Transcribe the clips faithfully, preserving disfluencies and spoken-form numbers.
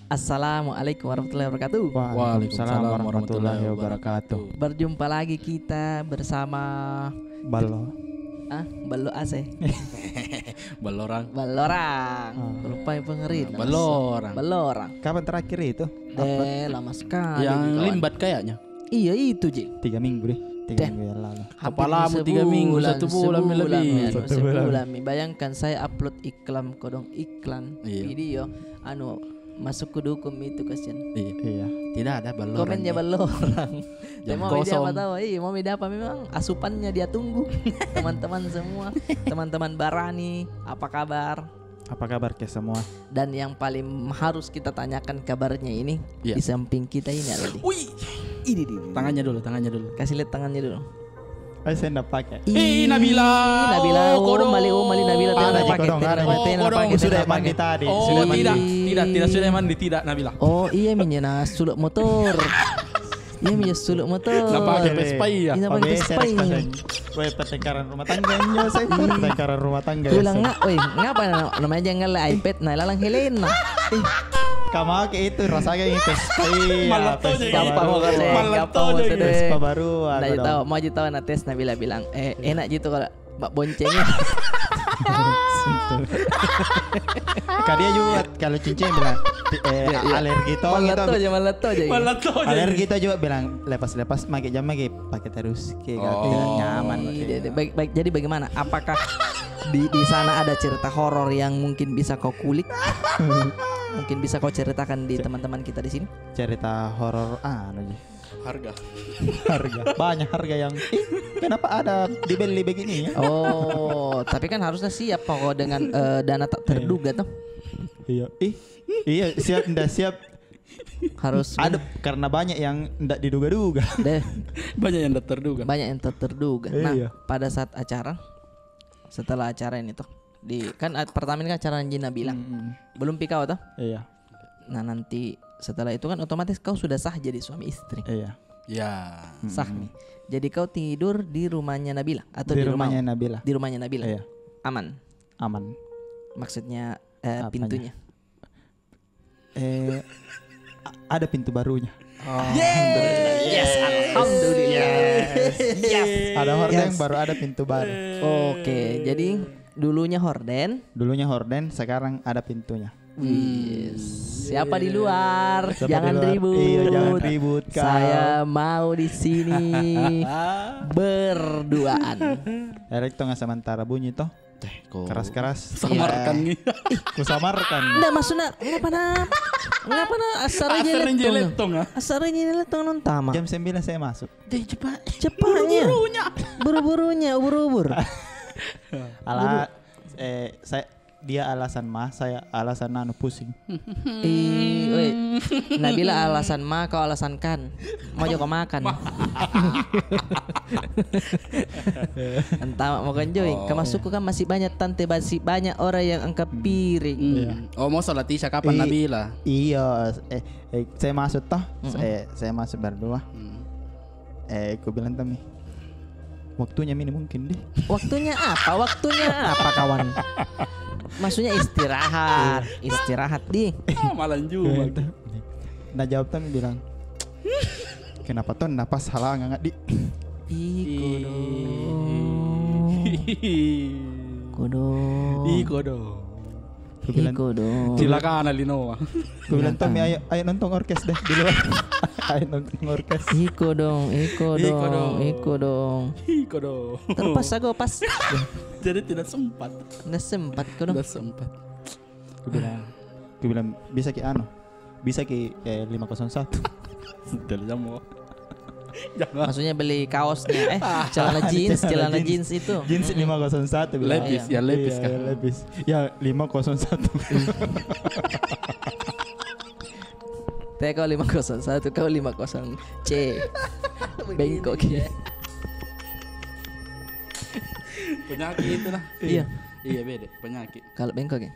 Assalamualaikum warahmatullahi wabarakatuh. Waalaikumsalam warahmatullahi wabarakatuh. Berjumpa lagi kita bersama Ballo. Ah, Ballo A C. Ballorang. Ballorang. Ah. Lupa yang pengerit. Ballorang. Ballorang. Kapan terakhir itu? Deh, lama sekali. Yang limbat kayaknya. Iya, itu ji. Tiga minggu deh. Tiga minggu yang lalu. Kepalamu tiga minggu, satu bulan lebih. Satu bulan mi. Bayangkan saya upload iklan, kodong iklan, video, anu, masuk ke dukun itu, kasihan. Iya. Tidak ada Ballorang. Komennya Ballorang. Jam kosong. Mau dia apa tahu? Iya, mau dia apa, memang asupannya dia tunggu. Teman-teman semua, teman-teman Barani, apa kabar? Apa kabar ke semua? Dan yang paling harus kita tanyakan kabarnya ini, di samping kita ini ada di. Wih. Ini, ini, ini. Tangannya dulu, tangannya dulu. Kasih lihat tangannya dulu. Eh, saya ndak pakai. Ih, Nabila. Nabila, oh, kodong. Mali, oh, mali Nabila, tena pakai, tena pakai, tena pakai. Sudah mandi tadi. Oh, tidak, tidak, tidak, sudah mandi, tidak, Nabila. Oh, iya, minya na suluk motor. Iya, minya suluk motor. Napa pakai Vespa iya? Iya, pakai Vespa iya. Weh, pertengkaran rumah tangga ini, saya pertengkaran rumah tangga. Bilang, ngapa namanya, jangan le iPad, nah, lalang Helena. Kamu ke itu, rasakan itu. Iya, Vespa baru. Gampang mau kata, gampang mau kata. Mau ji tahu, mau ji tahu, na tes, na bilang, eh, enak ji tu kalau Mak boncengnya. Ka dia juga kalau cincin bilang, eh, alergi to gitu. Malah to aja, malah to aja. Alergi to juga bilang, lepas-lepas, make jam make pakai terus, kayak tidak nyaman. Iya, baik, baik. Jadi bagaimana? Apakah di, di sana ada cerita horor yang mungkin bisa kau kulik? Mungkin bisa kau ceritakan di teman-teman kita di sini? Cerita horor, anu ji. Harga. Harga. Banyak harga yang, ih, kenapa ada dibeli begini ya? Oh, tapi kan harusnya siap pokok dengan, eh, dana tak terduga tuh. Iya. Ih, iya, siap ndak siap. Harus ada, karena banyak yang ndak diduga-duga. Deh. Banyak yang ndak terduga. Banyak yang tak terduga. Nah, pada saat acara, setelah acara ini tuh, di, kan, ah, pertama ini kan acara Haji Nabila. Belum pi kau tuh? Iya. Nah, nanti setelah itu kan otomatis kau sudah sah jadi suami istri. Iya. Ya. Sah nih. Jadi kau tidur di rumahnya Nabila atau di rumahnya Nabila? Di rumahnya Nabila. Iya. Aman. Aman. Maksudnya, eh, pintunya? Eh, a-, ada pintu barunya. Oh. Yes, alhamdulillah. Yes. Ada horden, baru ada pintu baru. Oke, jadi dulunya horden. Dulunya horden, sekarang ada pintunya. Yes. Siapa di luar? Jangan ribut. Iya, jangan ribut, kau. Saya mau di sini berduaan. Erik tong sementara bunyi toh. Keras-keras. Samarkan ni. Ku samarkan. Ndak, maksudnya, ngapa na, ngapa na asar aja letong, ah? Asar aja letong nonton tama. Jam sembilan saya masuk. Deh, cepat. Cepatnya. Buru-burunya. Buru-burunya, ubur-ubur. Ala, eh, saya, dia alasan mah, saya alasan anu, pusing. Ih, weh. Nabila alasan ma, kau alasan kan. Mau juga makan. Entah, mau kan joy. Kamasukku kan masih banyak tante, masih banyak orang yang angkat piring. Oh, mau sholat isya kapan, Nabila? Iya, eh, eh, saya masuk toh. Eh, saya masuk berdua. Eh, ku bilang tami, waktunya mini mungkin deh. Waktunya apa? Waktunya apa, kawan? Maksudnya istirahat, istirahat di. Ah, malam Jumat. Nah, jawab tami bilang, kenapa toh napas halangan di? Ih, kodong. Kodong. Ih, kodong. Iko dong. Cilaka na linoa. Ku bilang, "Tommy, ayo, ayo nonton orkes deh di luar." Ayo nonton orkes. Iko dong, iko dong, iko dong. Iko dong. Terpaksa kau pas. Jadi tidak sempat. Nggak sempat kau dong. Nggak sempat. Ku bilang, ku bilang, "Bisa ki anu, bisa ki, eh, lima kosong satu." Dari jam mau. Jangan. Maksudnya beli kaosnya, eh, celana jeans, celana jeans itu. Jeans lima kosong satu bilang. Levis, ya, Levis kan. Levis. Ya, lima kosong satu. Teh, kau lima kosong satu, kau lima kosong C. Bengkok ya. Penyakit itu lah. Iya. Iya, beda penyakit. Kalau bengkok ya?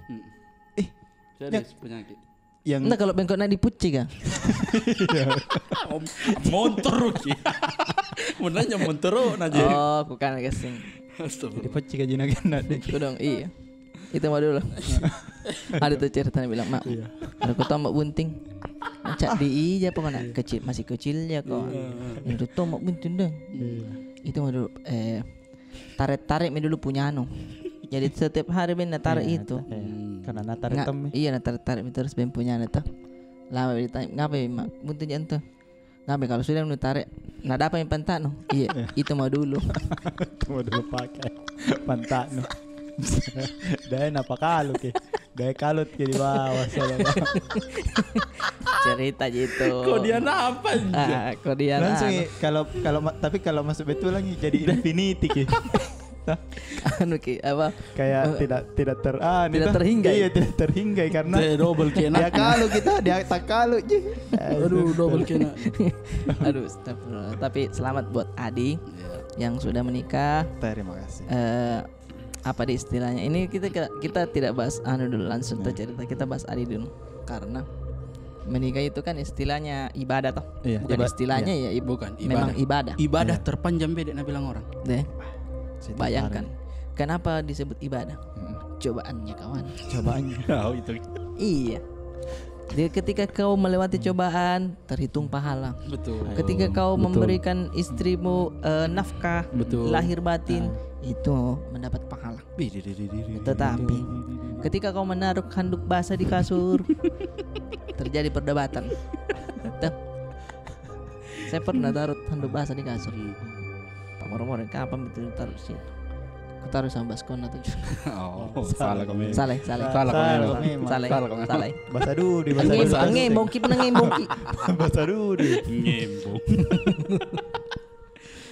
Serius, penyakit. Yang nda, kalau bengkok na di pucci kah? Montor ki. Menanya montor na ji. Oh, bukan, gasing. Jadi pocci ka jina kena deh. Kodong, iya. Itu mah dulu. Ada tuh cerita, dia bilang, "Mak, kalau kau tahu Mak Bunting, cak di ija pokoknya kecil, masih kecil ya kau. Itu tahu Mak Bunting deh." Itu mah dulu, eh, tarik-tarik mi dulu punya anu. Jadi setiap hari ben na tarik itu. Karena na tarik tem. Iya, na tarik-tarik mi terus ben punya anu tuh. Lama ditanya, "Ngapa, Mak Bunting jatuh?" Ngabe kalau sudah nu tarik, na dapat mi pantatnu. Iya, itu mau dulu. Itu mau dulu pakai pantatnu. Daya napa kalu ki? Daya kalut ki di bawah sana. Cerita gitu. Kok dia napa aja? Ah, kok dia langsung kalau kalau tapi kalau masuk betul lagi jadi infinity ki. Anu ki, apa? Kayak tidak tidak ter ah, tidak terhinggai. Iya, tidak terhinggai karena dia double kena. Dia kalau kita, dia tak kalau ji. Aduh, double kena. Aduh, astagfirullah. Tapi selamat buat Adi yang sudah menikah. Terima kasih. Eh, apa di istilahnya? Ini kita kita tidak bahas anu dulu langsung tuh cerita. Kita bahas Adi dulu. Karena menikah itu kan istilahnya ibadah toh. Iya, bukan istilahnya ya, bukan, memang ibadah. Ibadah terpanjang bedek na bilang orang. Deh. Bayangkan. Kenapa disebut ibadah? Cobaannya, kawan. Cobaannya. Oh, itu. Iya. Jadi ketika kau melewati cobaan, terhitung pahala. Betul. Ketika kau memberikan istrimu eh, nafkah lahir batin, itu mendapat pahala. Tetapi ketika kau menaruh handuk basah di kasur, terjadi perdebatan. Tuh. Saya pernah taruh handuk basah di kasur. Tak moro-moro, kapan betul taruh sih? Ku taruh sama baskom atau. Oh, salah kau memang. Salah, salah. Salah kau memang. Salah, salah. Basah dulu, basah dulu. Ngembong ki, pernah ngembong ki. Basah dulu. Ngembong.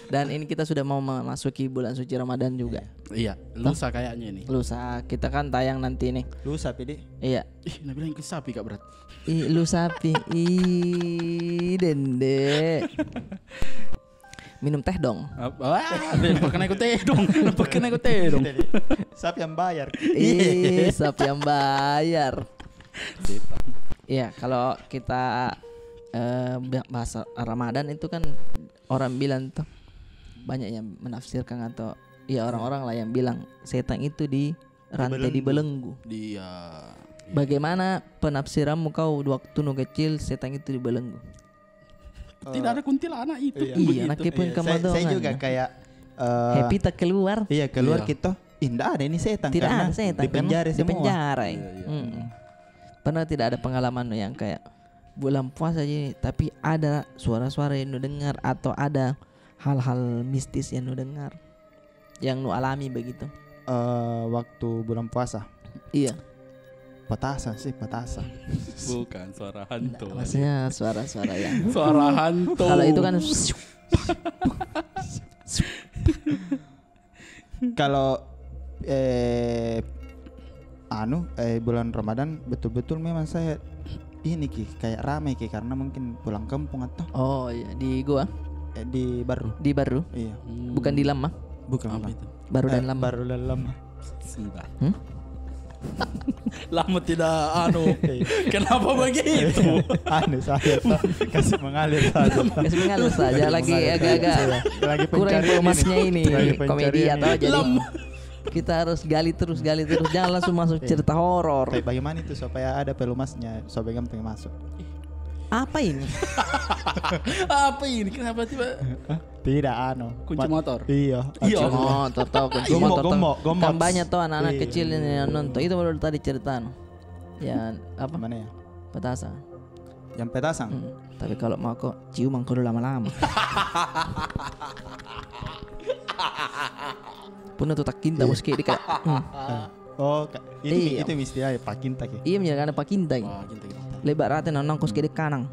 Dan ini kita sudah mau memasuki bulan suci Ramadan juga. Iya, lusa kayaknya ini. Lusa, kita kan tayang nanti nih. Lusa, pidi. Iya. Ih, na bilang ke sapi kak berat. Ih, lusa pi. Ih, dende. Minum teh dong. Wah, pakai naik teh dong. Pakai naik teh dong. Sapi yang bayar. Ih, sapi yang bayar. Iya, kalau kita eh, bahasa Ramadan itu kan orang bilang tuh banyak yang menafsirkan atau ya orang-orang lah yang bilang setan itu di rantai di belenggu. Dia. Bagaimana penafsiranmu kau waktu nu kecil setan itu di belenggu? Tidak ada kuntilanak itu. Iya, anak kepeng kamar doang. Saya juga kayak eh, happy tak keluar. Iya, keluar kita. Ih, ndak ada ini setan. Tidak ada setan, di penjara semua. Di penjara. Pernah tidak ada pengalaman yang kayak bulan puasa aja, tapi ada suara-suara yang nu dengar atau ada hal-hal mistis yang nu dengar, yang nu alami begitu? Eh, waktu bulan puasa. Iya. Petasan sih, petasan. Bukan suara hantu. Maksudnya suara-suara yang suara hantu. Kalau itu kan kalau eh anu eh bulan Ramadan betul-betul memang saya ini ki kayak ramai ki karena mungkin pulang kampung atau. Oh iya, di gua. Eh, di Baru. Di Baru. Iya. Bukan di Lama. Bukan. Baru dan Lama. Baru dan Lama. Sudah. Lama tidak anu. Kenapa begitu? Anu saja. Kasih mengalir saja. Kasih mengalir saja. Lagi agak-agak kurang informasinya ini. Komedi atau jadi. Kita harus gali terus, gali terus. Jangan langsung masuk cerita horor. Tapi bagaimana itu supaya ada pelumasnya, supaya gampang masuk? Apa ini? Apa ini? Kenapa tiba? Tidak, anu. Kunci motor. Iya. Iya. Kunci motor, tahu kunci motor. Gombok, gombok. Kan banyak tuh anak-anak kecil ini yang nonton. Itu baru tadi cerita, anu. Yang apa? Mana ya? Petasan. Yang petasan? Tapi kalau mau kok ciuman kau dulu lama-lama. Pernah tuh tak kinta muski di kayak. Oh, itu istilah ya, pakinta ki. Iya, menjadi ada pakinta ki. Lebar rata nang kos kiri kanang.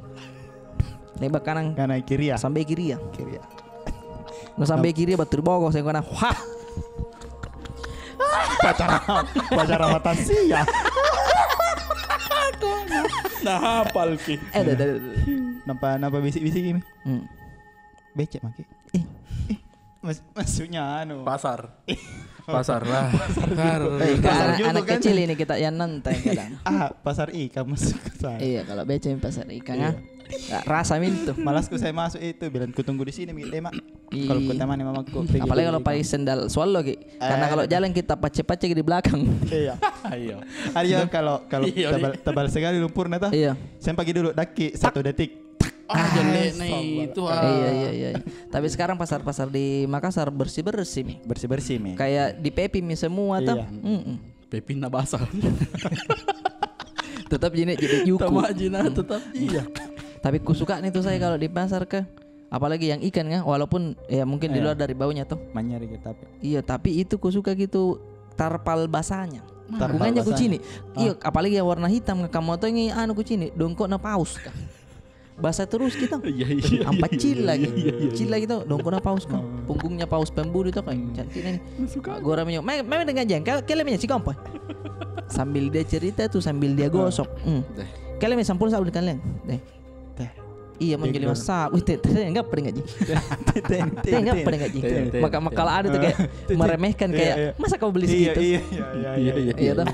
Lebar kanang. Kanang kiri ya? Sampai kiri ya? Kiri ya. Nah, sampai kiri batu bogor saya kena. Wah. Pacara pacara mata sia. Nah, hafal ki. Eh, dah, dah, dah. Nampak nampak bisik-bisik ini. Becek maki. Eh. Mas, maksudnya anu. Pasar. Pasar lah. Pasar. Eh, anak, anak kecil ini kita yang nonton kadang. Ah, pasar ikan masuk ke sana. Iya, kalau becek pasar ikan ah. Rasa mintu. Malasku saya masuk itu, bilang, "Kutunggu di sini mi, Mak." Kalau kutemani mamaku pergi. Apalagi kalau pakai sendal swallow ki. Karena kalau jalan kita pace-pace di belakang. Iya. Ada juga kalau, kalau tebal, tebal sekali lumpurnya toh. Iya. Saya pagi dulu daki satu detik. Ah, jelek nih itu. Iya, iya, iya. Tapi sekarang pasar-pasar di Makassar bersih-bersih mi. Bersih-bersih mi. Kayak di paving mi semua toh. Paving na basah. Tetap ji nek, jadi juku. Tetap iya. Tapi kusuka nih tuh saya kalau di pasar ke, apalagi yang ikan kan, walaupun ya mungkin di luar dari baunya tuh. Manyar gitu tapi. Iya, tapi itu kusuka gitu tarpal basahnya. Tarpal basahnya. Bunganya kucini. Iya, apalagi yang warna hitam kan, kamu tuh ini anu kucini, dongkokna paus kah. Basah terus kita. Iya, iya. Ampa cil lagi. Cil lagi tuh, dongkokna paus kah. Punggungnya paus pembunuh tuh kayak cantiknya nih. Gora minyak. Memang dengan jengkel, kele minyak cikompo. Sambil dia cerita tuh, sambil dia gosok. Kele minyak sampul sabun kalian. Deh. Iya, mau jadi masak. Wih, teh, teh, enggak pernah ngaji. Teh, enggak pernah ngaji. Maka, maka ada tuh kayak meremehkan, kayak, "Masa kau beli segitu?" Iya, iya, iya. Iya tuh.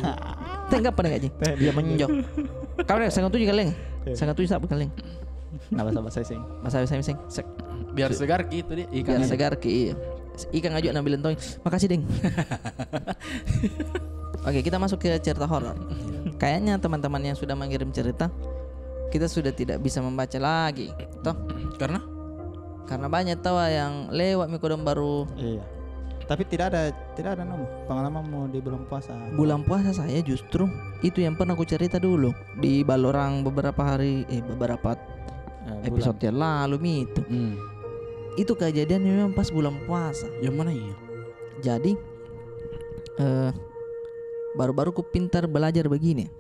Teh, enggak pernah ngaji. Iya, menjok. Kau nih, sangat tujuh kalian. Sangat tujuh sabun kalian. Nah, bahasa-bahasa sing. Bahasa-bahasa sing. Biar segar gitu dia. Biar segar ki, iya. Ikan ngajuk na bilang tong, "Makasih, Deng." Oke, kita masuk ke cerita horor. Kayaknya teman-teman yang sudah mengirim cerita, kita sudah tidak bisa membaca lagi, toh? Karena? Karena banyak tawa yang lewat mi kodong baru. Iya. Tapi tidak ada, tidak ada nom pengalamanmu di bulan puasa? Bulan puasa saya justru itu yang pernah ku cerita dulu di Ballorang beberapa hari, eh, beberapa episode yang lalu mi itu. Itu kejadian memang pas bulan puasa. Yang mana iya? Jadi, eh, baru-baru ku pintar belajar begini.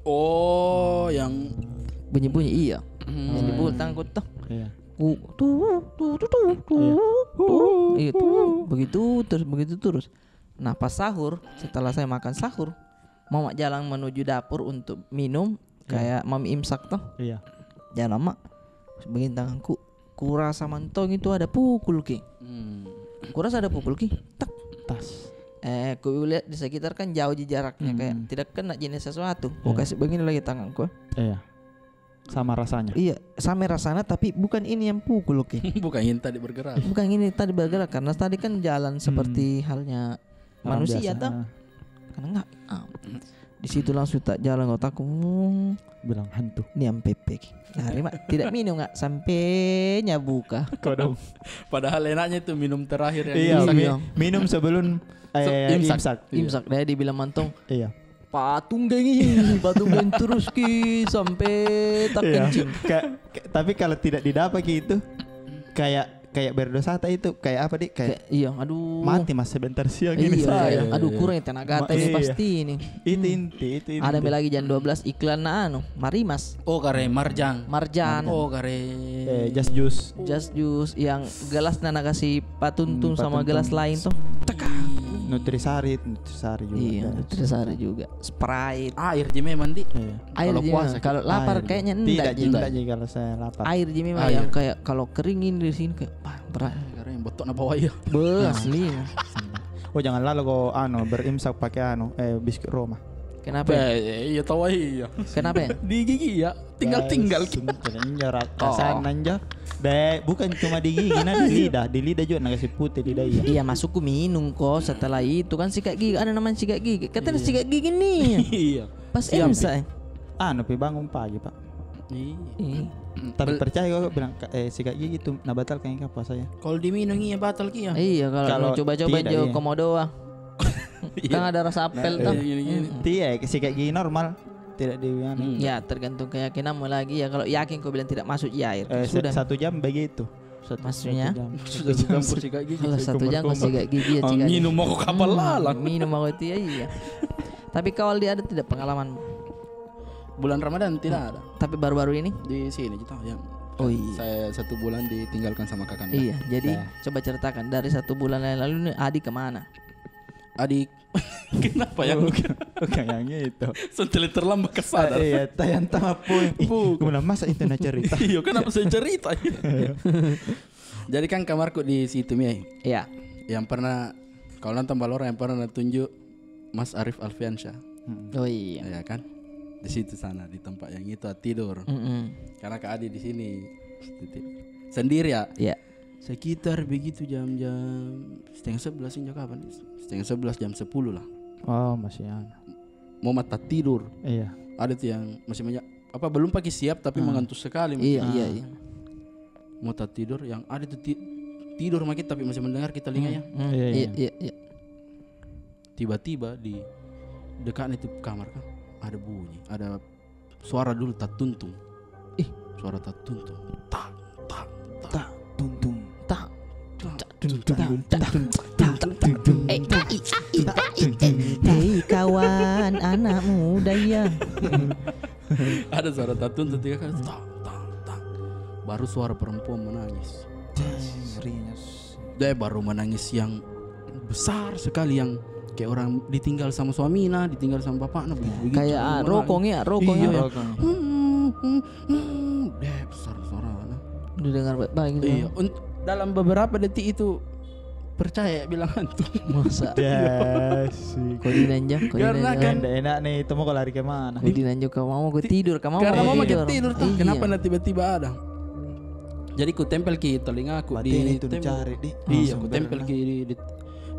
Oh, yang bunyi-bunyi, iya. Yang dipukul tanganku tuh. Iya. Ku, tu, tu, tu, tu, tu, tu. Iya, tu. Begitu terus, begitu terus. Nah, pas sahur, setelah saya makan sahur, mau mak jalan menuju dapur untuk minum, kayak mau imsak toh. Iya. Jalan mak, begini tanganku, kurasa mantong itu ada pukul ki. Kurasa ada pukul ki. Tak. Tas. Eh, ku lihat di sekitar kan jauh ji jaraknya, kayak tidak kena jenis sesuatu. Ku kasih begini lagi tanganku. Iya. Sama rasanya. Iya, sama rasanya, tapi bukan ini yang pukul, oke. Bukan ini tadi bergerak. Bukan ini tadi bergerak, karena tadi kan jalan seperti halnya manusia toh. Karena enggak, ah, di situ langsung tak jalan otakku. Bilang hantu. Ini yang pepek. Lari mak, tidak minum nggak sampainya buka. Kodong. Padahal enaknya itu minum terakhir yang imsak. Iya, minum sebelum, eh, imsak. Imsak, dia dibilang mantong. Iya. Patung geng ini, patung geng terus ki sampai tak kencing. Tapi kalau tidak didapat ki itu, kayak, kayak berdosa tak itu, kayak apa, Dik? Kayak, iya, aduh. Mati mas sebentar siang ini saya. Aduh, kurang tenaga ini pasti ini. Itu inti, itu inti. Ada lagi jam dua belas iklan na anu, Marimas. Oh, kare Marjang. Marjan. Oh, kare. Eh, Just Juice. Just Juice yang gelas na nakasi patuntung sama gelas lain tuh. Teka. Nutrisari, Nutrisari juga. Iya, Nutrisari juga. Sprite. Air ji memang, Dik. Iya. Air ji memang. Kalau lapar kayaknya enggak ji. Tidak ji kalau saya lapar. Air ji memang yang kayak kalau keringin di sini kayak, wah, berat. Kering, betok na bawa iya. Beuh, asli. Oh, jangan lalu kau, anu, berimsak pakai, anu, eh, biskuit Roma. Kenapa? Iya, tahu iya. Kenapa? Di gigi ya. Tinggal-tinggal. Nanja. Be, bukan cuma di gigi, nah, di lidah, di lidah juga nakasi putih lidah iya. Iya, masukku minum ko. Setelah itu kan sikat gigi, ada namanya sikat gigi. Katanya sikat gigi nih. Iya. Pas imsak. Anu pi bangun pagi, Pak. Iya. Tapi percaya kau bilang, eh, sikat gigi itu na batalkan ka puasanya? Kalau diminum iya batal ki ya. Iya, kalau coba-coba jo komodo ah. Kan ada rasa apel tuh. Iya, sikat gigi normal. Tidak di anu. Ya, tergantung keyakinanmu lagi ya. Kalau yakin kau bilang tidak masuk ji air, sudah. Satu jam begitu. Maksudnya? Sudah satu jam kau sikat gigi. Kalau satu jam kau sikat gigi ya, minum aku kapal lalang. Minum aku itu ya, iya. Tapi kau, Aldi, ada tidak pengalaman? Bulan Ramadan tidak ada. Tapi baru-baru ini? Di sini kita yang. Oh iya. Saya satu bulan ditinggalkan sama kakanda. Iya, jadi coba ceritakan dari satu bulan yang lalu nih, Adi kemana? Adi, kenapa ya? Bukan, bukan yang itu. Sentele terlambat kesadar. Iya, tayang tengah pun. Ih, gua bilang, masa itu na cerita? Iya, kenapa saya cerita? Jadi kan kamarku di situ mi. Iya. Yang pernah, kalau nonton Ballorang yang pernah tunjuk Mas Arif Alfiansyah. Oh iya. Iya kan? Di situ sana, di tempat yang itu tidur. Mm-mm. Karena Kak Adi di sini. Sendiri ya? Iya. Sekitar begitu jam-jam setengah sebelas, sejak kapan? Setengah sebelas, jam sepuluh lah. Oh, masih anu. Mau mata tidur. Iya. Ada tuh yang masih banyak, apa, belum pagi siap tapi mengantuk sekali. Iya, iya, iya. Mau tak tidur, yang ada tuh ti-, tidur maki tapi masih mendengar kita telinga ya. Hmm. Iya, iya, iya. Tiba-tiba di dekatnya itu kamar kan, ada bunyi, ada suara dulu tak tuntung. Ih, suara tak tuntung. Tak, tak, tak. Tak tuntung. Tak. Eh, ai, ai, ai, ai. Hei kawan, anak muda ya. Ada suara tak tuntung tiga kali. Tak, tak, tak. Baru suara perempuan menangis. Serius. Dia baru menangis yang besar sekali, yang kayak orang ditinggal sama suamina, ditinggal sama bapakna, begitu. Kayak, ah, rokong ya, rokong ya. Iya, iya. Rokong. Hmm, hmm, hmm. Dia besar suara, nah. Didengar baik-baik gitu. Iya, dalam beberapa detik itu percaya bilang hantu. Masa? Iya. Kau dinanja, kau dinanja. Karena kan enak nih, itu mau kau lari ke mana? Kau dinanja, kau mau kau tidur, kau mau tidur. Karena mau makin tidur tuh. Iya. Kenapa nanti tiba-tiba ada? Jadi ku tempel ki telingaku di tembok. Iya, ku tempel ki di, di,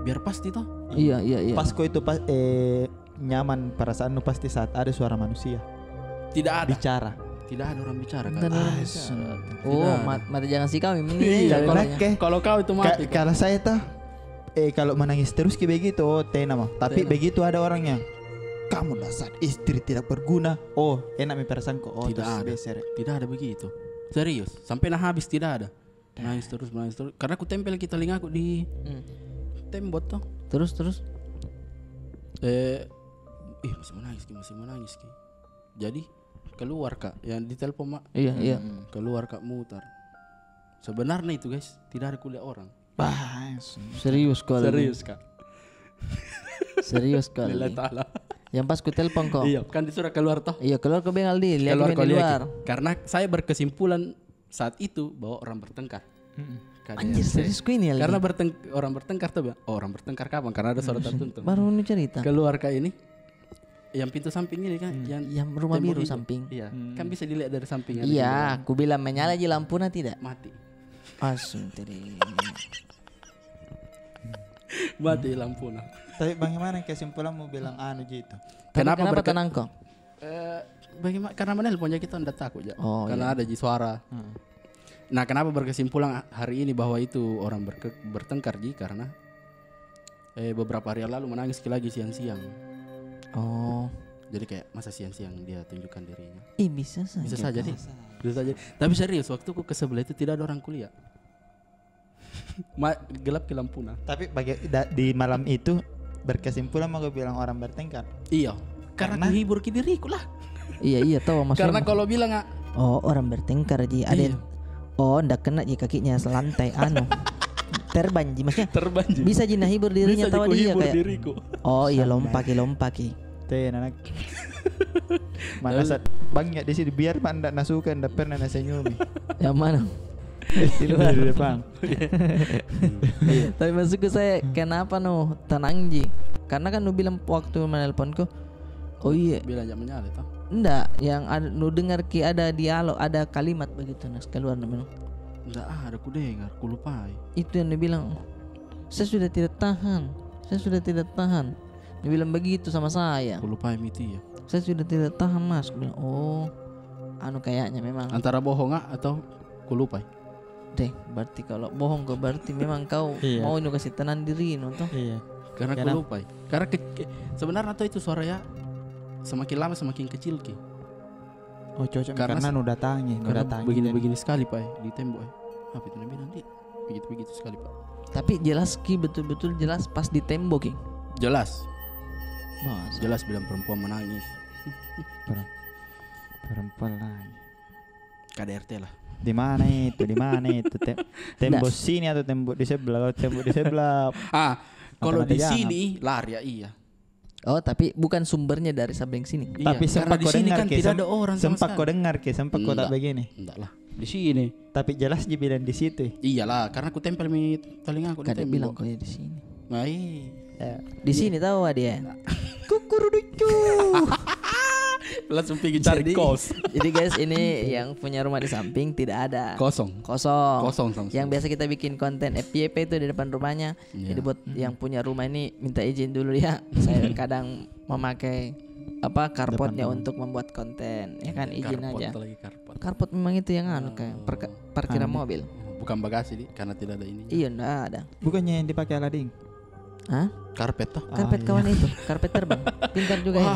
biar pasti toh. Iya, iya, iya. Pas kau itu pas, eh, nyaman perasaanmu pasti saat ada suara manusia. Tidak ada. Bicara. Tidak ada orang bicara, Kak. Oh, mata jangan si kau ini. Iya, kalau kau itu mati. Kalau saya toh, eh, kalau menangis terus kayak begitu, oh, tena mah. Tapi begitu ada orangnya, "Kamu dasar istri tidak berguna." Oh, enak mi perasaanku. Oh, tidak ada. Tidak ada begitu. Serius, sampai nah habis tidak ada. Nangis terus, nangis terus. Karena ku tempel ki telingaku di tembok toh. Terus, terus? Eh, ih, masih menangis ki, masih menangis ki. Jadi keluar ka, yang ditelepon mak. Iya, iya. Keluar ka, mutar. Sebenarnya itu, guys, tidak ada kuliah orang. Serius kali. Serius, Kak. Serius kali. Lillahi ta'ala. Yang pas ku telepon kau. Iya, kan disuruh keluar toh. Iya, keluar ke bengal di, lihat di luar. Karena saya berkesimpulan saat itu bahwa orang bertengkar. Anjir, serius ku ini. Karena orang bertengkar tuh, oh, orang bertengkar kapan? Karena ada suara tak tuntung. Baru nu cerita. Keluar ka ini, yang pintu samping ini kan, yang rumah biru samping. Iya, kan bisa dilihat dari samping. Iya, ku bilang menyala ji lampunya, tidak? Mati. Asum tadi. Mati lampunya. Tapi bagaimana kesimpulanmu bilang anu ji itu? Kenapa tenang kau? Eh, bagaimana? Karena menelpon ja kita ndak takut ja. Oh, karena ada ji suara. Nah, kenapa berkesimpulan hari ini bahwa itu orang bertengkar ji? Karena, eh, beberapa hari yang lalu menangis ki lagi siang-siang. Oh. Jadi kayak, masa siang-siang dia tunjukkan dirinya? Ih, bisa saja. Bisa saja. Tapi serius, waktu ku ke sebelah itu tidak ada orang kuliah. Gelap ki lampuna. Tapi di malam itu berkesimpulan mau bilang orang bertengkar. Iya. Karena kuhibur ki diriku lah. Iya, iya, tahu maksudnya. Karena kalau bilang, oh, orang bertengkar ji, ada. Oh, ndak kena ji kakinya selantai, anu. Terbang ji, maksudnya. Terbang ji. Bisa ji nahibur dirinya, tawa dia kayak, oh iya, lompa ki, lompa ki. Teh, anak. Mana saat banyak di sini, biar mak ndak nasuka, ndak pernah nasenyumi. Yang mana? Di luar. Di depan. Tapi maksudku saya, kenapa nu tenang ji? Karena kan nu bilang waktu menelponku, oh iya. Bilang jangan menyala toh. Ndak, yang nu dengar ki ada dialog, ada kalimat begitu, nas keluar, nu bilang. Ndak ada ku dengar, ku lupai. Itu yang nu bilang, saya sudah tidak tahan, saya sudah tidak tahan. Dia bilang begitu sama saya. Ku lupai mi itu, iya. Saya sudah tidak tahan, Mas. Ku bilang, oh, anu kayaknya memang. Antara bohong ah atau ku lupai? Deh, berarti kalau bohong kau, berarti memang kau mau nu kasih tenang diri nu toh. Iya. Karena ku lupai. Karena sebenarnya toh itu suara ya semakin lama semakin kecil ki. Oh, cocok karena nu datangi, nu datangi begini-begini sekali, Pak, di tembok. Apa itu nabi nanti? Begitu-begitu sekali, Pak. Tapi jelas ki, betul-betul jelas pas di tembok ki. Jelas. Jelas bilang perempuan menangis. Perempuan lagi. K D R T lah. Di mana itu? Di mana itu? Tembok sini atau tembok di sebelah? Kalau tembok di sebelah, ah, kalau di sini lari ya, iya. Oh, tapi bukan sumbernya dari samping sini. Iya, tapi sempat kau dengar ke, sempat kau dengar ke, sempat kau tak begini. Ndak lah. Di sini. Tapi jelas ji bilang di situ. Iyalah, karena ku tempel mi telingaku di tembok. Bilang kau di sini. Di sini tahu dia. Kukuruducu. Langsung pergi cari kos. Jadi guys, ini yang punya rumah di samping tidak ada. Kosong. Kosong. Kosong sama sekali. Yang biasa kita bikin konten F Y P itu di depan rumahnya. Iya. Jadi buat yang punya rumah ini minta izin dulu ya. Saya kadang memakai apa, carportnya untuk membuat konten, ya kan, izin aja. Carport lagi, carport. Carport memang itu yang anu, kayak parkiran mobil. Bukan bagasi, di, karena tidak ada ininya. Iya, ndak ada. Bukannya yang dipakai Aladin? Hah? Karpet toh? Karpet, kawan, itu. Karpet terbang. Pintar juga ini.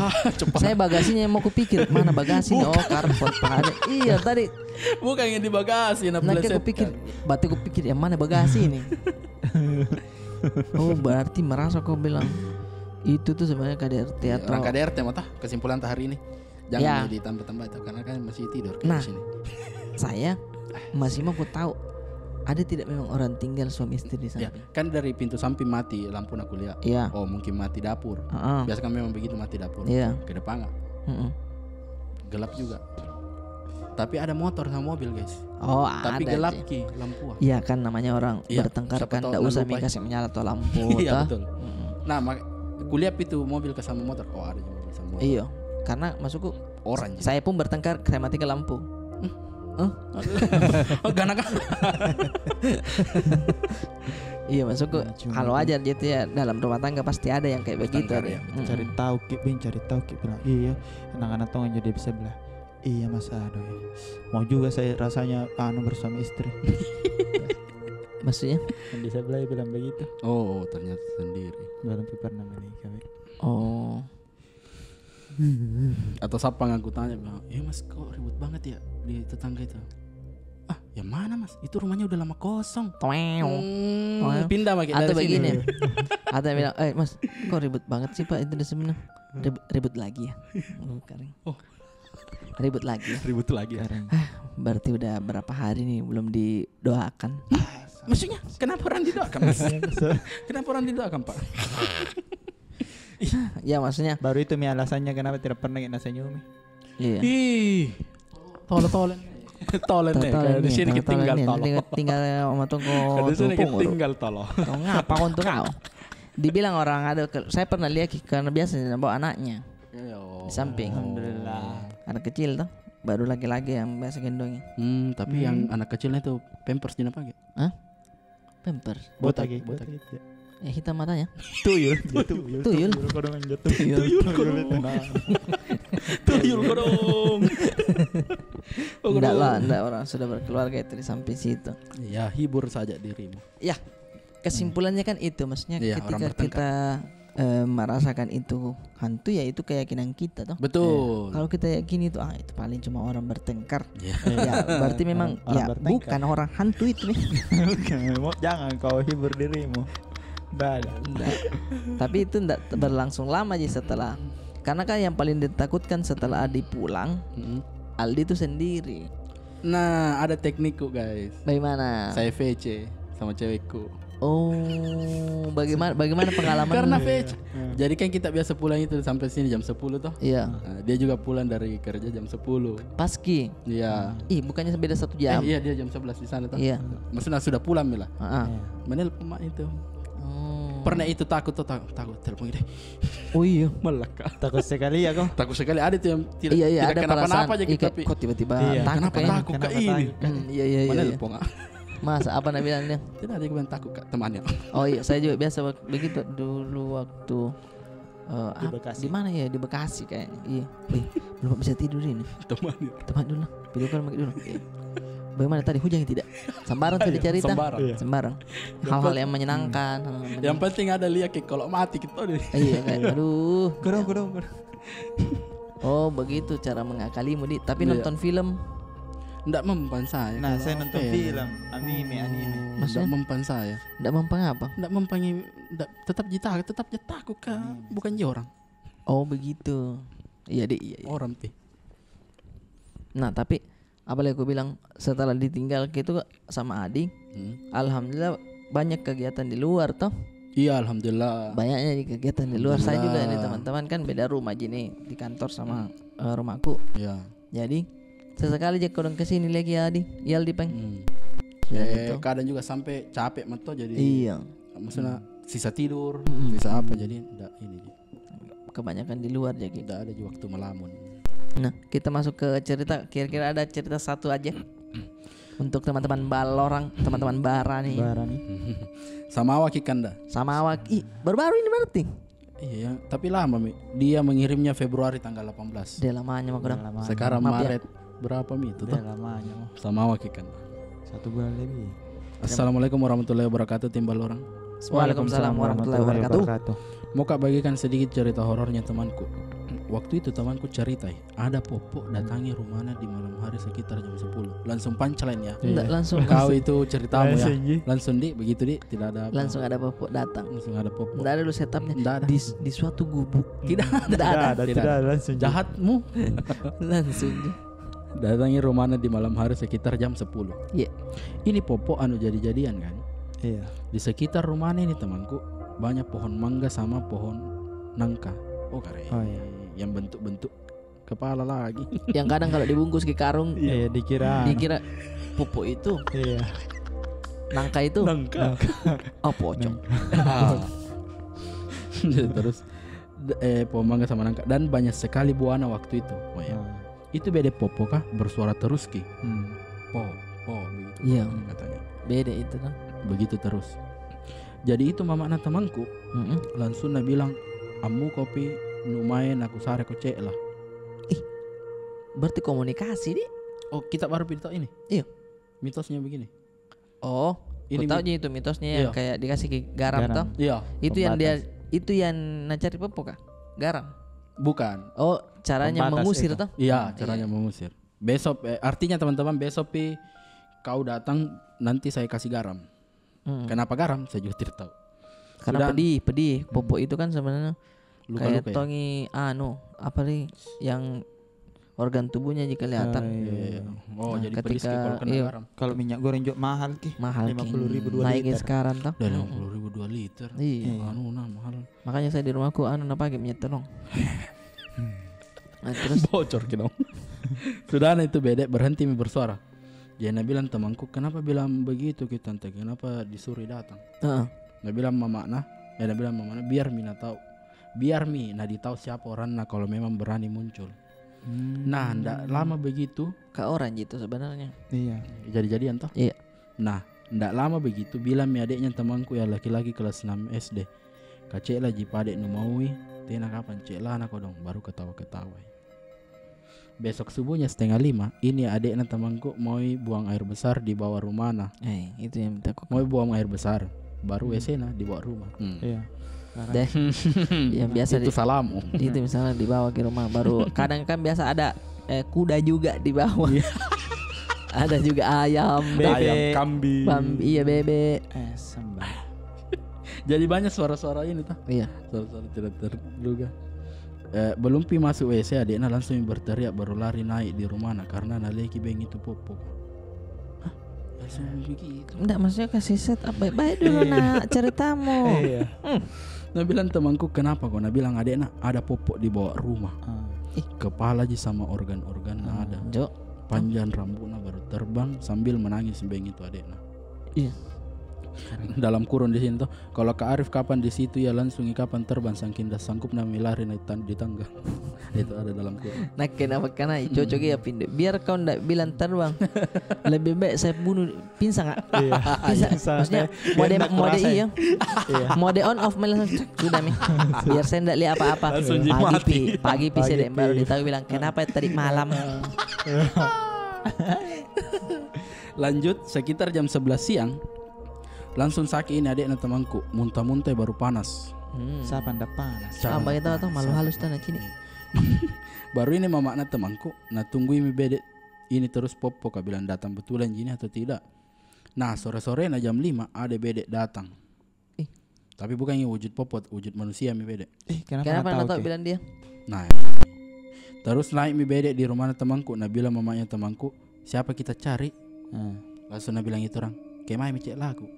Saya bagasinya yang mau kupikir, mana bagasi ini? Oh, karpet. Iya, tadi. Bukan yang di bagasi, nah, kupikir, berarti kupikir, yang mana bagasi ini? Oh, berarti merasa kau bilang itu tuh sebenarnya K D R T atau orang K D R T mah toh, kesimpulan ta hari ini. Jangan ditambah-tambah itu, karena kan masih tidur kayak di sini. Saya masih mau ku tahu, ada tidak memang orang tinggal suami istri di samping? Kan dari pintu samping mati lampu, nah, kuliah. Iya. Oh, mungkin mati dapur. Heeh. Biasa kan memang begitu, mati dapur. Iya. Ke depan nggak? Mm-mm. Gelap juga. Tapi ada motor sama mobil, guys. Oh, tapi ada gelap ki lampu. Iya kan, namanya orang bertengkar kan, ndak usah mi kasih menyala atau lampu. Iya, betul. Mm-mm. Nah, kulihat itu mobil ke sama motor. Oh, ada juga mobil sama motor. Iya, karena maksudku, orang, saya pun bertengkar, saya matikan lampu. Hah? Oh, ganak. Iya, maksudku, kalau wajar gitu ya, dalam rumah tangga pasti ada yang kayak begitu. Cari tahu ki, Bing, cari tahu ki, bilang, "Iya, anak-anak tong jadi bisa bilang, iya, Mas, aduh, ya. Mau juga saya rasanya, anu, bersuami istri." Maksudnya? Yang di sebelah bilang begitu. Oh, ternyata sendiri. Belum pernah menikah, Bing. Oh. Atau siapa yang aku tanya, bilang, "Eh, Mas, kok ribut banget ya di tetangga itu?" "Ah, yang mana, Mas? Itu rumahnya udah lama kosong." Pindah makin dari sini. Atau begini. Atau bilang, "Eh, Mas, kok ribut banget sih, Pak, itu di sini?" "Ribut lagi ya?" Oh, kering. Oh. "Ribut lagi ya?" Ribut lagi ya? Kering. "Ah, berarti udah berapa hari nih belum didoakan." Maksudnya, kenapa orang didoakan, Mas? Kenapa orang didoakan, Pak? Ya, maksudnya. Baru itu mi alasannya kenapa tidak pernah kita senyum. Iya. Ih. Tolong, tolong. Tolong nih, kalau di sini kita tinggal tolong. Tinggal sama tunggu. Kalau di sini kita tinggal tolong. Kau ngapa kau untuk kau? Dibilang orang ada, saya pernah lihat, karena biasa dia bawa anaknya. Di samping. Alhamdulillah. Anak kecil tuh. Baru laki-laki yang biasa gendongnya. Hmm, tapi yang anak kecilnya tuh Pampers dia pakai. Hah? Pampers. Botak, botak. Ya, hitam matanya. Tuyul. Tuyul. Tuyul kodong. Tuyul kodong. Ndak lah, ndak, orang sudah berkeluarga itu di samping situ. Ya, hibur saja dirimu. Ya, kesimpulannya kan itu, maksudnya, ketika kita eh, merasakan itu hantu, ya itu keyakinan kita, toh. Betul. Kalau kita yakini itu, ah, itu paling cuma orang bertengkar. Ya, berarti memang bukan orang hantu itu nih. Bukan, jangan kau hibur dirimu. Ndak ada. Tapi itu ndak berlangsung lama ji setelah. Karena kan yang paling ditakutkan setelah Adi pulang, Aldi itu sendiri. Nah, ada teknikku, guys. Bagaimana? Saya V C sama cewekku. Oh, bagaimana, bagaimana pengalaman? Karena V C. Jadi kan kita biasa pulang itu sampai sini jam sepuluh toh. Iya. Nah, dia juga pulang dari kerja jam sepuluh. Paski. Iya. Ih, bukannya beda satu jam? Eh, iya, dia jam sebelas di sana toh. Iya. Maksudnya sudah pulang mi lah. Menelpon mak itu. Oh. Pernah itu takut toh, takut, takut telepon gitu. Oh iya. Melekat. Takut sekali ya kau? Takut sekali. Ada tuh yang tidak, iya, iya, tidak ada kenapa-napa aja gitu, tapi kok tiba-tiba takut, kenapa takut kayak ini? Iya, iya, iya. Menelpon, ah. Masa apa nak bilang dia? Tidak ada yang bilang takut, Kak, temannya. Oh iya, saya juga biasa begitu dulu waktu, eh, di mana ya? Di Bekasi kayaknya. Iya. Wih, belum bisa tidur ini. Temannya. Teman dulu. Video call lagi dulu. Iya. Bagaimana tadi, hujan tidak? Sembarang tuh dicerita. Sembarang. Sembarang. Hal-hal yang menyenangkan. Yang penting ada lihat kayak kalau mati kita deh. Iya, kayak, aduh. Kurang, kurang, kurang. Oh, begitu cara mengakalimu, Di. Tapi nonton film? Ndak mempan saya. Nah, saya nonton film, anime, anime. Maksudnya? Ndak mempan saya. Ndak mempan apa? Ndak mempan, tetap ji takut, tetap ji takut, Kak. Bukan ji orang. Oh, begitu. Iya, Di, iya, iya. Orang pi. Nah, tapi apalagi aku bilang, setelah ditinggal gitu sama Adi, alhamdulillah banyak kegiatan di luar toh. Iya, alhamdulillah. Banyaknya di kegiatan di luar. Saya juga ini, teman-teman, kan beda rumah ji ini, di kantor sama, eh, rumahku. Iya. Jadi sesekali ji kodong ke sini lagi, Adi, Yaldi, peng. Ya, gitu. Kadang juga sampai capek mah toh, jadi, iya, maksudnya sisa tidur, sisa apa, jadi ndak ini ji. Kebanyakan di luar ji. Tidak ada juga waktu melamun. Nah, kita masuk ke cerita. Kira-kira ada cerita satu aja untuk teman-teman Ballorang, teman-teman Barani. Barani. Sama awak ikan dah. Sama awak. Ih, baru-baru ini berarti. Iya, tapi lama mi. Dia mengirimnya Februari tanggal delapan belas. Dia lamanya mah kurang. Lamanya. Sekarang Maret berapa mi itu toh? Dia lamanya mah. Sama awak ikan. Satu bulan lebih. Assalamualaikum warahmatullahi wabarakatuh, tim Ballorang. Waalaikumsalam warahmatullahi wabarakatuh. Mau ka bagikan sedikit cerita horornya temanku. Waktu itu temanku cerita, eh, ada popo datangi rumahna di malam hari sekitar jam sepuluh. Langsung punchline ya. Ndak, langsung. Kau itu ceritamu ya. Langsung, ji. Langsung, di, begitu, di, tidak ada apa. Langsung ada popo datang. Langsung ada popo. Ndak ada lu setupnya. Ndak ada. Di, di suatu gubuk. Tidak ada. Ndak ada. Tidak ada, tidak ada, langsung, ji. Jahatmu. Langsung, ji. Datangi rumahna di malam hari sekitar jam sepuluh. Iya. Ini popo anu jadi-jadian kan? Iya. Di sekitar rumahna ini temanku banyak pohon mangga sama pohon nangka. Oh, kare. Oh, iya. Yang bentuk-bentuk kepala lagi. Yang kadang kalau dibungkus ke karung, iya, dikira, dikira popo itu. Iya. Nangka itu. Nangka. Oh, pocong. Ah. Terus, d-, eh, pohon mangga sama nangka. Dan banyak sekali buahna waktu itu. Oh, ya. Ah. Itu bede popo kah bersuara terus ki. Hmm. Po, po, begitu. Iya. Katanya. Bede itu kan. Begitu terus. Jadi itu mamana temanku, mm-mm, langsung na bilang, "Ammu kopi numae nakusare ko cek lah." Ih, berarti komunikasi, di? Oh, kita baru pinta ini? Iya. Mitosnya begini. Oh, ini ku tahu mi-, ji itu mitosnya yang, iya, kayak dikasih ki garam, garam, toh? Iya. Itu yang dia, pembatas, itu yang na cari popo kah? Garam? Bukan. Oh, caranya mengusir, toh? Pembatas itu. Iya, hmm, caranya, iya, mengusir. Besok, eh, artinya teman-teman, besok pi kau datang, nanti saya kasih garam. Hmm. Kenapa garam? Saya juga tidak tahu. Karena pedih, pedih. Popo itu kan sebenarnya luka-luka, kayak ya? Tongi, anu, apa ri, yang organ tubuhnya ji kelihatan. Ah, iya. Iya, iya. Oh, nah, jadi pedih ketika, kalau kena, iya, garam. Kalau minyak goreng juga mahal ki. Mahal ki. Lima puluh ribu dua liter. Naik sekarang, toh. Dah lima puluh ribu dua liter. Iya. Iya. Anu, nah, mahal. Makanya saya di rumahku, anu, na pakai minyak telong. Nah, terus? Bocor ki dong. Sudah, nah, itu bede berhenti mi bersuara. Jadi na bilang temanku, "Kenapa bilang begitu ki, Tante? Kenapa disuruh datang?" Heeh. Na bilang mamana, eh, na bilang mamana, "Biar mi na tahu. Biar mi na ditau siapa orangna kalau memang berani muncul." Hmm. Nah, ndak lama begitu. Ka orang ji itu sebenarnya. Iya. Jadi-jadian toh? Iya. Nah, ndak lama begitu, bilang mi adeknya temanku yang laki-laki kelas enam S D. "Ka cek lah ji pa adek nu maui, tena kapang cek lah na kodong," baru ketawa-ketawa. Besok subuhnya setengah lima, ini adekna temanku maui buang air besar di bawah rumahna. Eh, itu yang minta kok. Maui buang air besar, baru, hmm, W C-na di bawah rumah. Hmm. Iya. Deh. Yang biasa itu di, salamu. Itu misalnya dibawa ke rumah, baru kadang kan biasa ada, eh, kuda juga di bawah. Iya. Ada juga ayam. Bebek. Ayam, kambing. Bam-, iya, bebek. Eh, sembah. Jadi banyak suara-suara ini, toh? Iya. Suara-suara tidak terduga. Eh, belum pi masuk W C, adekna langsung berteriak, baru lari naik di rumahna karena naleki beng itu popo. Hah? Langsung begitu? Ndak, maksudnya kasih set up baik-baik dulu, iya, nak, ceritamu. Iya. Hmm. Na bilang temanku, "Kenapa kok?" Na bilang adekna, "Ada popo di bawah rumah. Ah. Ih. Kepala ji sama organ-organ na ada. Jo. Panjang rambutna baru terbang sambil menangis beng itu adekna." Iya. Dalam kurung di sini toh, "Kalau Kak Arif kapan di situ, ya langsung i kapan terbang, sangking dah sanggup nami lari naik tan-, di tangga." Itu ada dalam kurung. Nah, kenapa kena cocok ya pindah? Biar kau ndak bilang terbang. Lebih baik saya bunuh, pingsan, ah. Iya. Pingsan. Pingsan, maksudnya, eh. Mode, mode iya. Iya. Mode on off malah langsung, sudah mi. Biar saya ndak lihat apa-apa. Langsung ji mati. Pagi pi, pagi pi saya baru ditahu bilang, "Kenapa tadi malam?" Lanjut, sekitar jam sebelas siang, langsung sakit ini adekna temanku, muntah-muntah baru panas. Hmm. Siapa ndak panas? Siapa ndak panas? Tambah itu atau malu halus tanah sini. Baru ini mamana temanku, na tunggui mi bede ini terus popo, ka bilang datang betulan ji ini atau tidak. Nah, sore-sore na jam lima, ada bede datang. Ih. Tapi bukan yang wujud popot, wujud manusia mi bede. Eh, kenapa na tahu bilang dia? Nah, terus naik mi bede di rumahna temanku, na bilang mamanya temanku, "Siapa kita cari?" Hmm. Langsung na bilang itu orang, "Kemai mi cek laku.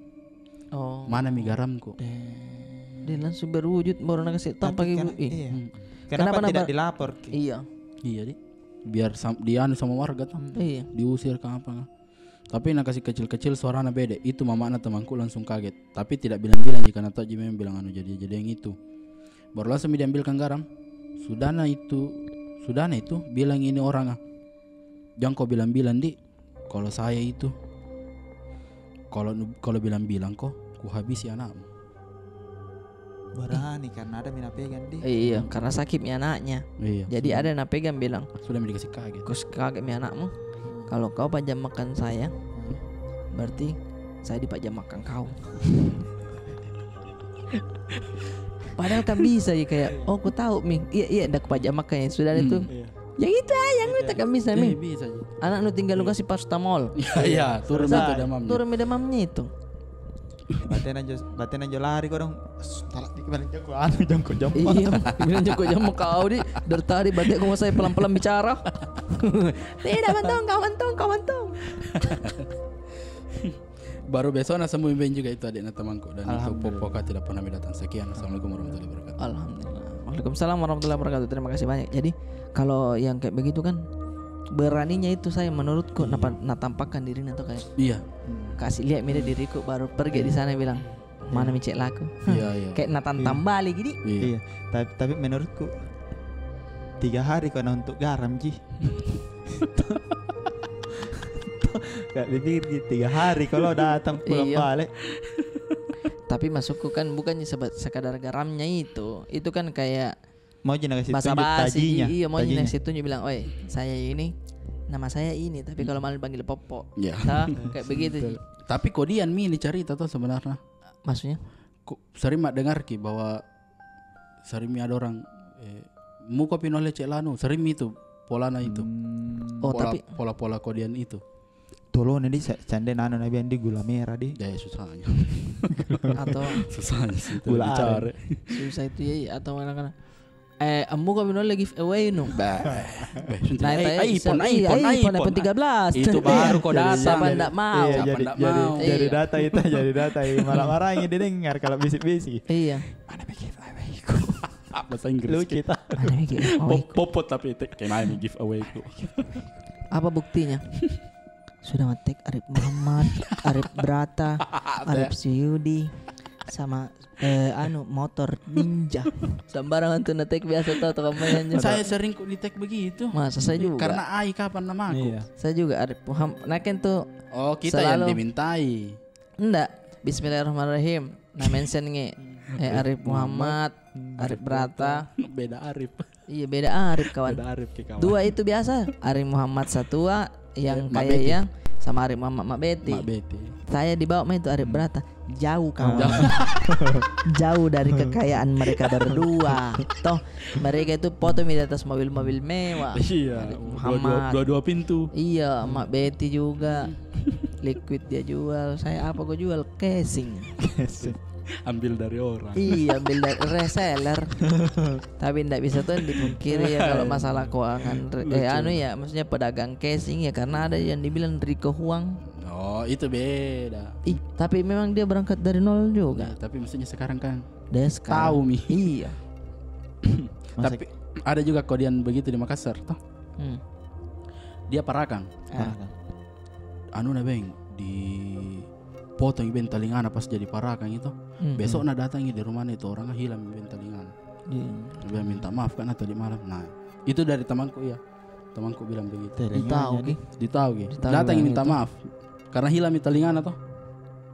Oh. Mana mi garamku?" Dia langsung berwujud, baru na kasih tampang ibu. Iya. Hmm. Kenapa tidak dilapor ki? Iya. Iya, di. Biar sam-, dianu sama warga toh. Hmm. Iya. Diusir ke apa kah? Tapi na kasih kecil-kecil suarana bede. Itu mamana temanku langsung kaget. Tapi tidak bilang-bilang jika na tau ji memang bilang anu jadi-jadi yang itu. Baru langsung mi diambilkan garam. Sudahna itu Sudahna itu, bilang ini orang, ah. Jangko bilang-bilang, di. Kalau saya itu, kalau, kalau bilang-bilang ko, kuhabisi anakmu. Berani karena ada mi napegang, di. Eh, iya, karena sakit mi anaknya. Iya, jadi sudah. Ada napegang bilang, "Sudah mi dikasih kaget. Kau kaget mi anakmu. Kalau kau pajam makan saya, berarti saya dipajam makan kau." Padahal kan bisa ji kayak, "Oh, ku tahu mi. Iya, iya, ndak ku pajam makan ya sudah itu." Iya. Yang itu aja, yang itu kan bisa mi. Iya, bisa ji. Anak nu tinggal nu kasih paracetamol. Iya, iya, turun itu demamnya. Turun mi demamnya itu. Batena jo, batena jo lari kodong. Talak dikit bilang, "Jangko anu, jangko jam." Iya, bilang, "Jangko jam kau, di. Dari tadi bateku mau saya pelan-pelan bicara." Tidak, mantong, kau mantong, kau mantong. Baru besokna sembuh mi juga itu adikna temanku, dan itu popo ka tidak pernah mi datang. Sekian, assalamualaikum warahmatullahi wabarakatuh. Alhamdulillah. Waalaikumsalam warahmatullahi wabarakatuh. Terima kasih banyak. Jadi, kalau yang kayak begitu kan, beraninya itu saya menurutku, napa-, natampakkan dirinya tuh kayak, iya, kasih lihat mi deh diriku, baru pergi di sana bilang, "Mana mi cek laku?" Iya, iya. Kayak natantang balik gini. Iya. Iya. Tapi, tapi menurutku, tiga hari kau na untuk garam ji. Kak, dipikir tiga hari kalau datang pulang balik. Tapi maksudku kan bukannya seba-, sekadar garamnya itu. Itu kan kayak mau ji nakasih tunjuk tajinya. Iya, mau ji nakasih tunjuk bilang, "Oi, saya ini, nama saya ini, tapi kalau malam dipanggil Popo." Iya. Toh, kayak begitu sih. Tapi kodian mi ini cerita tuh sebenarnya. Maksudnya? Sering ma dengar ki bahwa sering mi ada orang, eh, "Muko pi nole cek lanu," sering mi itu polana itu. Oh, pola, tapi pola-pola kodian itu. Tolong di, cande nano nabi andi gula merah di. Ya, ya, susahnya. Atau susahnya sih itu gula bicara. Aren. Susah itu ya, atau mana-mana. Eh, "Muko pi nole giveaway nu." Bah. Nah, eh, iPhone, iPhone, iPhone, iPhone tiga belas. Itu baru kau datang. Siapa ndak mau? Iya, siapa ndak mau? Jadi data itu, jadi data. Marah-marah ini didengar kalau bisik-bisik. Iya. "Mana mi giveaway ku?" Bahasa Inggris. Lucu kita. "Mana mi giveaway ku?" Popot tapi itu, "Kayak mana mi giveaway ku?" Apa buktinya? Sudah ma tag Arif Muhammad, Arif Brata, Arif Suyudi, sama, eh, anu, motor Ninja. Sembarangan tuh na tag biasa tau, tukang mainan. Saya sering kok di tag begitu. Masa saya juga. Karena ai kapan nama aku? Iya. Saya juga Arif Muhammad. Naken tuh. Oh, kita yang dimintai. Ndak. Bismillahirrahmanirrahim. Na mention nge. Eh, Arif Muhammad, Arif Brata. Beda Arif. Iya, beda Arif, kawan. Beda Arif ki, kawan. Dua itu biasa. Arif Muhammad Satua, yang kayak yang sama Arif Muhammad Mak Beti. Mak Beti. Saya di bawah itu Arif Brata. Jauh, kawan. Jauh dari kekayaan mereka berdua. Toh, mereka itu foto mi di atas mobil-mobil mewah. Iya, Arif Muhammad. Dua-dua pintu. Iya, Mak Beti juga. Liquid dia jual. Saya apa kau jual? Casing. Casing. Ambil dari orang. Iya, ambil dari reseller. Tapi ndak bisa tuh dipungkiri ya kalau masalah keuangan, eh, anu ya, maksudnya pedagang casing ya, karena ada yang dibilang Rico Huang. Oh, itu beda. Ih, tapi memang dia berangkat dari nol juga. Iya, tapi maksudnya sekarang kan tahu mi. Iya. Tapi ada juga kodian begitu di Makassar, toh. Hmm. Dia parakang. Parakang. Anu na beng, dipotong beng talingana pas jadi parakang itu. Hmm, besok na datangi di rumahnya itu orang hilang beng talingana. Iya. Dia bilang minta maaf kan tadi malam. Nah, itu dari temanku, iya. Temanku bilang begitu. Ditau ki. Ditau ki. Datang minta maaf. Karena hilang mi talingana toh.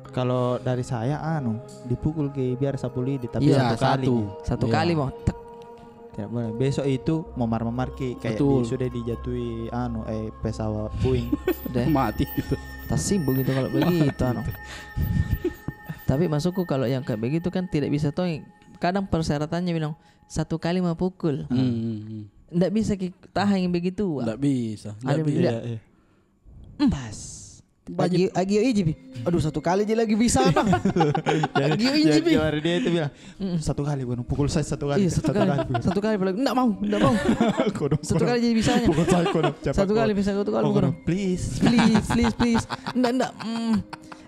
Kalau dari saya, anu, dipukul ki biar sapu lidi, tapi satu kali. Satu kali mo. Tek. Tidak boleh. Besok itu memar-memar ki kayak sudah dijatuhi, anu, eh, pesawat Boeing. Deh. Mati gitu. Tasimbo gitu kalau begitu, anu. Tapi maksudku kalau yang kayak begitu kan tidak bisa toh. Kadang persyaratannya bilang, satu kali ma pukul. Hmm, hmm, hmm. Ndak bisa ki tahan yang begitu. Ndak bisa. Ada ndak bisa. Iya, iya. Pas. Agio, agio iji pi. Aduh, satu kali ji lagi bisa apa? Agio iji pi. Dia itu bilang, "Satu kali, bukan pukul saya satu kali." Iya, satu kali. Satu kali lagi. Ndak mau, ndak mau. Satu kali ji bisanya. Pukul saya, kodong. Satu kali bisa, satu kali. Please. Please, please, please. Ndak, ndak.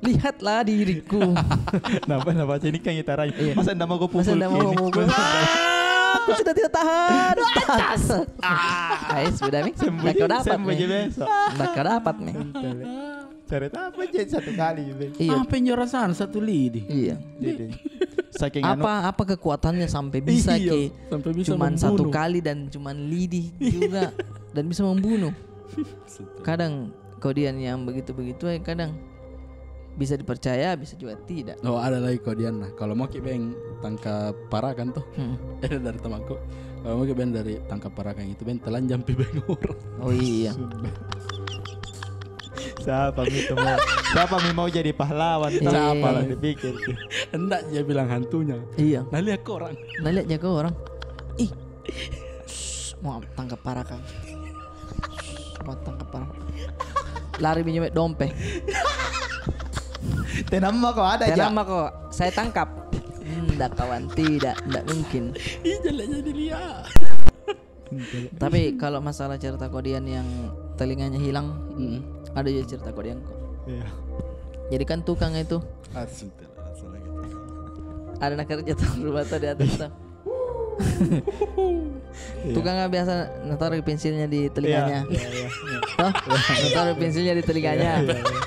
Lihatlah diriku. Napa, napa? Ini kan kita rai. Masa ndak mau kau pukul? Masa ndak mau kau pukul? Aku sudah tidak tahan. Atas. Ah, sudah mi. Ndak kau dapat mi. Ndak kau dapat mi. Cerita apa je satu kali, Bang? Iya. Apa yang dia rasakan satu lidi? Iya. Jadi, saking anu, apa, apa kekuatannya sampai bisa ke cuman satu kali dan cuman lidi juga dan bisa membunuh. Kadang kodian yang begitu-begitu, eh, kadang bisa dipercaya, bisa juga tidak. Oh, ada lagi kodian nah. Kalau mau ki beng tangkap parakan tuh. Hmm. Ada dari temanku. Kalau mau ki beng dari tangkap parakan itu, beng telanjang pi beng orang. Oh iya. Siapa mi itu mau? Siapa mi mau jadi pahlawan? Iya. Siapa lah dipikir? Enggak, dia bilang hantunya. Iya. Nah, lihat ke orang. Nah, lihat aja ke orang. Ih. Mau tangkap parakan. Mau tangkap parakan. Lari minjem dompet. Tenang mako, ada aja. Tenang mako, saya tangkap. Ndak, kawan, tidak, ndak mungkin. Ih, jelek jadi lihat. Tapi kalau masalah cerita kodian yang telinganya hilang, ada juga cerita kodian kok. Iya. Jadi kan tukang itu. Ah, sebentar, salah gitu. Ada nak kerja tuh rumah tuh di atas tuh. Iya. Tukang kan biasa nataruh pensilnya di telinganya. Iya, iya, iya. Toh? Nataruh pensilnya di telinganya. Iya, iya, iya.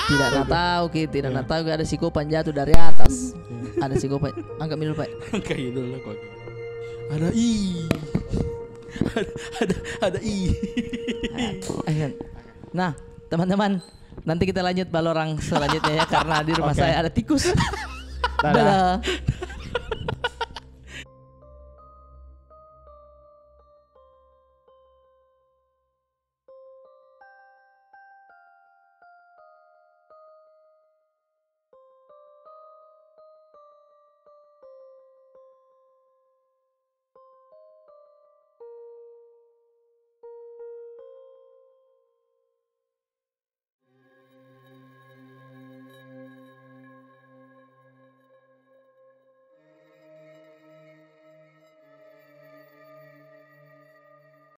Tidak na tahu ki, tidak na tahu ki, ada sikopan jatuh dari atas. Iya. Ada sikopan, angkat mi dulu, Pak. Angkat mi dulu, Pak. Ada i. Ada, ada, ada i. Nah, teman-teman, nanti kita lanjut Ballorang selanjutnya ya, karena di rumah saya ada tikus. Dadah. Dadah.